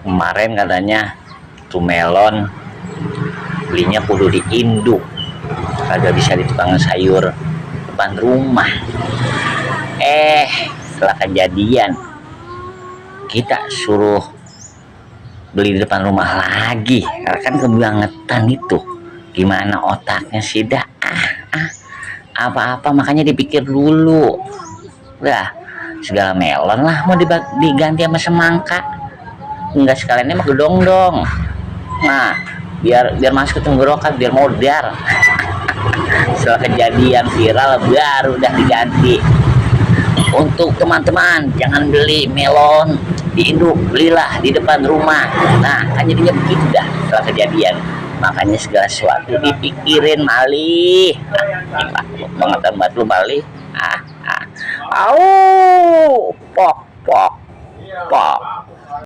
Kemarin katanya tuh melon belinya kudu di induk, kagak bisa di tukang sayur depan rumah. Setelah kejadian kita suruh beli di depan rumah lagi karena kan kebangetan itu. Gimana otaknya sih dah, apa-apa makanya dipikir dulu. Udah segala melon lah mau diganti sama semangka, enggak sekaliannya mah gedong dong. Nah biar masuk ke tenggorokan, biar modar. Setelah kejadian viral baru udah diganti. Untuk teman-teman jangan beli melon di induk, belilah di depan rumah. Nah kan jadinya begitu dah setelah kejadian. Makanya segala sesuatu dipikirin malih. Bangetan banget lu malih. Au pok pok pok.